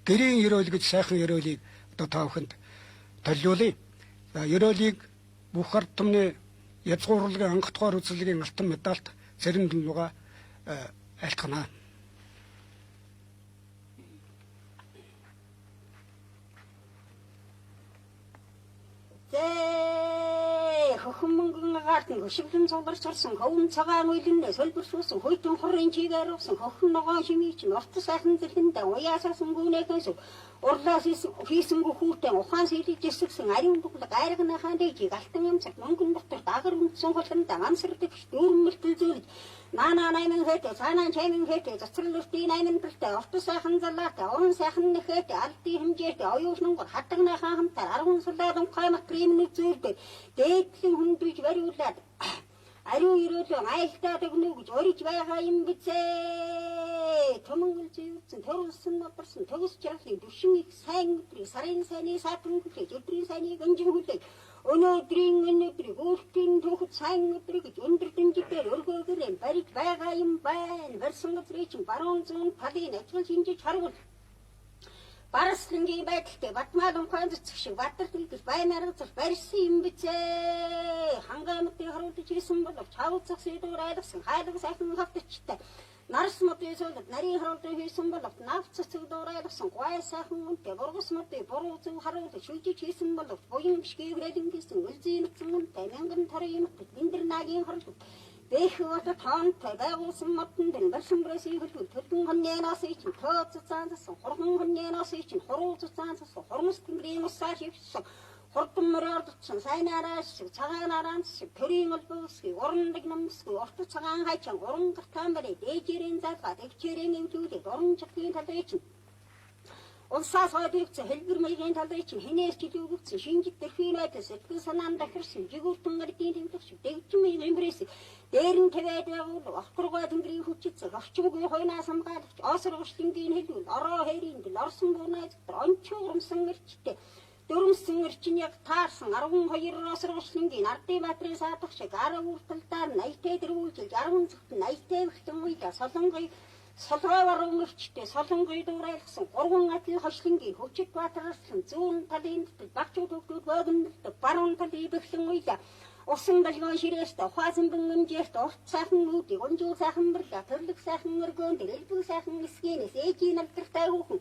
Гэрийн ерөөл гэж сайхан ерөөлийг одоо та бүхэнд толиулъя. За ерөөлийг бүх ард түмний язгуурлагын анх дугаар үзлэгийн алтан медальт Цэрэнлуга айлтгана. Зээ хөхөн мөнгөн агаарт нь хөшөглөн цугарч орсон хөвөн цагаан уйлнэ сөлбөршүүлсэн хөйтөн хорын чигээр усан хөхөн ногоон шимий чинь урт сайхан зэрхэндээ уяасаас өнгөнөөхөөс урлаас хийсэнгүү хүүтэн ухаан сэлж эсгсэн ариун бүхэл гайргныхаа дэжиг алтан юмцаг мөнгөн дотор дагар үндсэн хуланда мансардаг дүүрэн мэлтэл зүйлж наанаа найман хээтэй цаанаа чайман хээтэй цацрал өртийн найман талтай урт сайхан залаатай уран сайхан нэхээтэй алдын хэмжээтэй оюуснангор хатагныхаа хамтаар аргун сулаад унхай матрийн нүцүүлдэг дээдлийн хүндэлж бариулаад ариун ерөөлөө айлтаад өгнө гэж орж байгаа юм бизээ. Томонгол зүйцэн төрөлсөн нодорсон төгс жаргалын түшин их сайн өдрийг сарын сайныг саатан хүлээж өдрийн сайныг өнжин хүлээж өнөөдрийн өнөөдрийг өөртийн түүхэд сайн өдрийг гэж өндөр дэмжигээр өргөөгөрөө бариж байгаа юм байна. Барьсан газрыг чинь баруун зүүн талын ажил шинжиж харвал Барслангийн байдалтай Батмал унхаан цэцэг шиг Бадар дэлгэр баймаар газар барьсан юм бизээ. Хангай модыг харуулж ирсэн боловч хавц зогсыг дуур айлгсан хайлаг сайхан хавтчтай. Нарс модыг суулгад нарийн харуулж хийсэн боловч навц цэцэг дуур айлгсан гуай сайхан үнтэй бургас модыг буруу зөв харуулж шүлжиж хийсэн боловч буян бишгийг рэлэн хийсэн үлзий нүцэн үнтэй мянган торын мөт бэндэр нагийн хорлог Бэх бод тоонтой байгуулсан модон дэн барьсан брэсийг хөлбөл төлгөн хоньноос чинь тооц цаан засан хурган хоньноос чинь хуруу цаан засан хурмс тэнгэрийн усаа шивсэн хурдан мороор дутсан сайнаараа шиг цагаанаараа шиг төрийн олбоосгийг урандаг намсгүй урт цагаан хайчан уран гартаан барь дээжэрийн залгаа тэгчээрийн эвлүүлээд уран чахлын талыг чинь Улсаас хойдогдсон хэлбэр маягийн талыг чинь хинээс ч илүүгдсэн шинжит дэрхийн байдал сэтгэл санаанд дахирсан жигүүртэн мэрдийн тэмдэг шиг дэгжин маягийн брэс дээр нь тавиад байгуул огторгой тэнгэрийн хүчит орчимгүй хойнаас хамгаалагч осор гошлингийн хэлүүл ороо хэрийн дэл орсон буунай дотор ончуу урамсан эрчтэй дөрөмсөн эрчин яг таарсан 12 осор гошлингийн ардын баатрын саадах шиг 10 үртэл даар 80-тэй дэрвүүлжил 60 зүгт 80-тэй бэхтэн уйда солонгой Солгой баруун өвчтэй солонгой дуурайлгсан гурван адил хошлонгийн хүчит баатарлсан зүүн талын дотор багчууд хөвгүүд богинолдог баруун талын бэхлэн уйла усан долгион ширээстэй ухаасан бөнгөмжээрт урт сайхан үүдийг унжуу сайхан барлаа төрлөг сайхан өргөөн дээр элбэг сайхан эсгэнээс ээжийн алдартай хүүхэн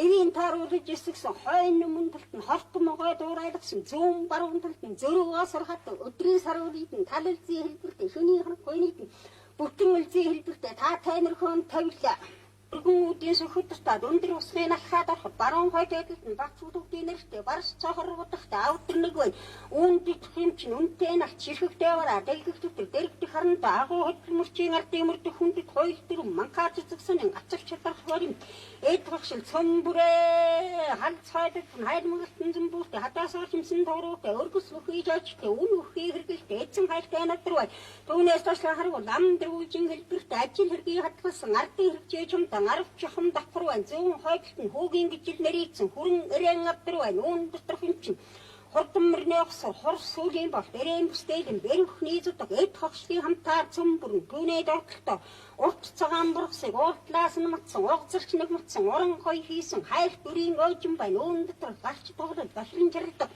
эвийн тааруулж эсгсэн хойн өмнө талд нь хорт могой дуурайлгсан зүүн баруун талд нь зөрөг осор хат өдрийн саруулыг нь талалзын хэлбэртэй шөнийн хоног нь бүтэн үлзий хэлбэртэй та тайнархон тавилаа. Өргөн үүдийн сөхөд тутаад өндөр усны алхаад ороход баруун хойд байдалд нь багц бүдүүгийн нэртэй барс цохор удахтай авдар нэг байна. Үүнд идэх юм чинь үнэтэй налт ширхэгтэй бараа дэлгэх төтөр дэрэгдэх харанда агуу хөдөлмөрчийн ардын мөрдөх хүндэт хоёул дөрөв манхаа цэцэгсэн гацар чадрах хорим эд багшил цөм бүрээ халц хайдаг хайл мөрөлтөн зэмбүүртэй хадаас химсэн тууруутай өргөс бүхий жожтой үн бүхий хэрэгэлтэй эзэн хайлтай надар бай. Түүнээс тошлон харвал ам дэрвүүлжин хэлбэртэй ажил хэргийг хадгалсан ардын хэрэгжээ чумтан арав чухам давхар байна. Зүүн хойдолт нь хүүгийн гижил нэрийцэн хүрэн эрээн авдар байна. Үүн доторх юм чинь хурдан мөрний огсор хурс сүүлийн болт эрээн бүсдээлэн бэрхний зүдэг эд хогшлын хамтаар цөм бүрэн түүнээ дортлоо урт цагаан бургасыг уултлаас нь матсан угзарч нэг матсан уран гой хийсэн хайр дүрийн ойжин байна. Үүн дотор гарч тоглол бахиран чардаг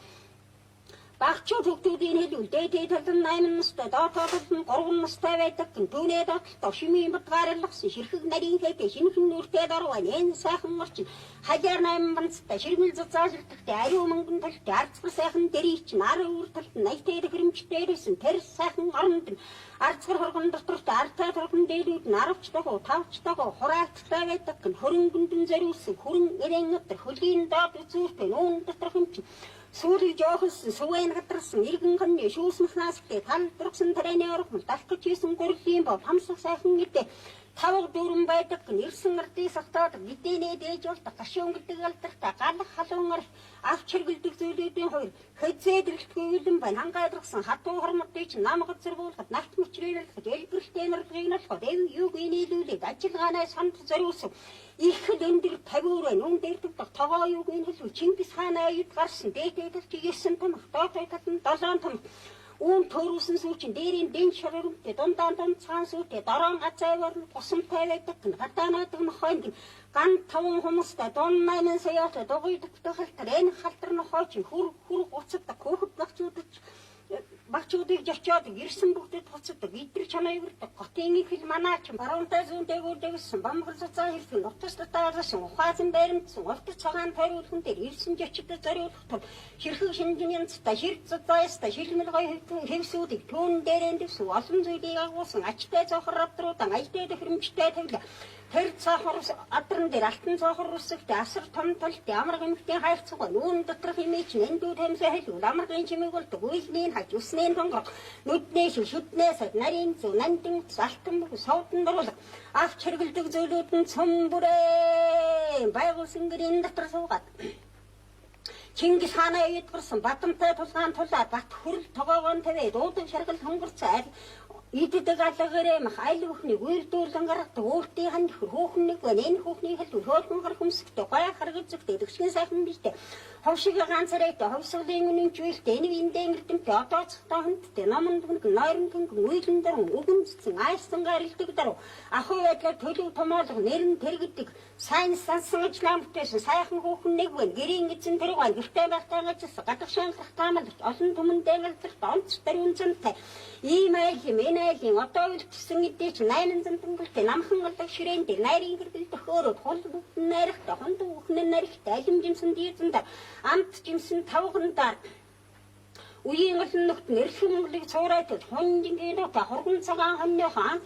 Багчууд хөгтүүдийн хэлүүл дээд тал нь 8 настай, доод тал нь 3 настай байдаг. Түүнээ доотлолтоо шимийн бодгаарлахсан ширхэг нарийн хэдэ шинхэн нүртэй дор байна. Энэ сайхан орчин хаяар 8 банцтай ширгэл зузаашртагтай ариун мөнгөн талтай арцгар сайхан дэрий чинь ар өвөр талд нь 80 төхөөрөмжтэй ирсэн тэр сайхан оронд нь арцгар хоргон дотортой артай торгон дээлүүд нь 10 ч дагуу 5 ч дагуу хураалттай байдаг. Хөрөнгөндөн зориулсан хүрэн эрээн өдр хөлийн доод үзүүртэй нүүн доторх юм чинь Сүүрийг жоохолсон, сүвэн гадарсан, иргэн хоньны шүүснхнаас гэлээ тал дургсан тарианы орхол далах гэж хийсэн гурлийн бов хамсах сайхан гэдэг тавг дүүрэн байдаг нэрсэн ардыг сахтаад гэдэнэ дээж болдог гашуун гэдэг алдартай галах халуун арх авч хэргэлдэг зүйлүүдийн хоёр хэзээ дэрэлтгүй үлэн байна. Хангайдрагсан хатуу хормодыг чинь нам газар буулгад навт мөчрийг алхаж элбэрхтэй нарлыгийг нь олоход эв юуг нийлүүлээд ажиллагаанаа санд зориулсан их л өндөр тавиур байна. Үн дээр дэх тогоо юуг нь хэлвэл Чингис хаан аюуд гарсан дээдээ тал чигээсэн томх доотой тал нь 7 томх Үүн төрүүлсэн сүүчин дээрийн дэн шорормтой дундаа дунд цагаан сүүтэй дороон газаавар гусамтай байдаг нь гадаанаадаг нохойн ган таван хүмүүстэй дун 8 саяатай дугуй төгтөхөлтөр энэ халтар нохой чинь хүр хүр гуцдаг хүүхэд багчуудаж багчуудыг жочоод ирсэн бүгдэд буцдаг идрэг чанаа өвөрдөг хотын их хэл манаач баруунтай зүүн дээгүүр дэвсэн бамгар цуцаа хэлсэн нутас дутаалсан ухаазан баримтсан урт цагаан тойруулхан дээр ирсэн жочдод зориулах тул ширхэг шинжин янзтай шир зузаастай шилмэл гой хэвсүүдийг түүн дээрэн дэвсэн олон зүйлийг агуулсан ачтай цохор адруудан аятай төхөөрөмжтэй тавилаа. Тэр цоохор адран дээр алтан цоохор үсэгтэй асар том толтой амар гэмхтийн хайрцаг нүүн доторх имиж нэндүү тамсаа хэлвэл амаргын чимээг болдог үйлний хаж үснээ тонгорох нүднээ шил шүднээ сад нарийн зү нандин алтан бүх савдан дуруулах авч хэргэлдэг зүйлүүд нь цөм бүрээ байгуулсан гэрийн дотор суугаад Чингис хаанаа ид гарсан Батамтай тулгаан тулаа бат хүрл тогоогон тавиад уудан шаргал хөнгөрцөө иддэг алга мах аль бүхнийг үйлдвэрлэн гаргадаг өөртөө хань хүүхэн нэг байна энэ хүүхний хэлбэр хөөлхөн гар хөмсгтэй гой харгацэгтэй дэгшгэн сайхан биштэй ховшиг ганцарайтай ховсголын үнэнч үйлтэй энэ эндэн эрдэмтэй одоо цогтой хүндтэй номонд гүнг нойрон тэнгэн үйлэн дөрөн үгэн цэцэн айсан гарилдаг дару ахуй байдлаар төлөв томоолго нэрэн тэргэдэг сайн сансан ажлаа бүтээсэн сайхан хүүхэн нэг байна гэрийн эзэн тэрэг байна гэртээ байхдаа гажсан гадагшаан гарах олон түмэн дэнгэлдэрт онц даруун зэнтэй ийм айл юм энэ айлын одоо үлдсэн эдээ чи 800 төнгөлтэй намхан голдог ширээн дээр найрын гэргэл төхөөрөд хул бүгдэн найрахтай хонд бүхэн найрахтай алим жимсэн дийзэндээ амт жимсэн тавгандаар үеийн олон нөхд нэрхэн Монголыг цуурайтал хунжингийн дуутай хурган цагаан хоньныхон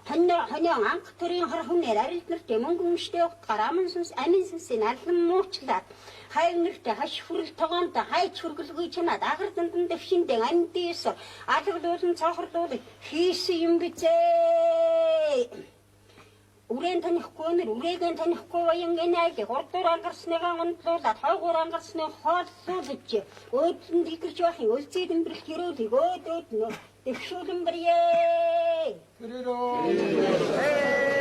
хонио анх төрийн хор хүнээр арилд нэртэй мөнгө өмштэй утгаар аман сүнс амин сүнсийн аллан муучлаад хайв нэртэй хаш хүрэл тогоонтой хайч хүргэлгүй чанаад агар зандан дэвшиндэн амьдээс алгалуулан цоохорлуулах хийсэн юм бизээ. Үрээн танихгүй нэр үрээгээ танихгүй баян энэ айлыг урдуур ангарсныгаа ундлуулад хойгуур ангарсны хооллуулж өөдлөн дэлгэрч байхын өлзий дэмбэрэлт ерөөлийг өөд өөд дэвшүүлэн барье. Тэрэрөө.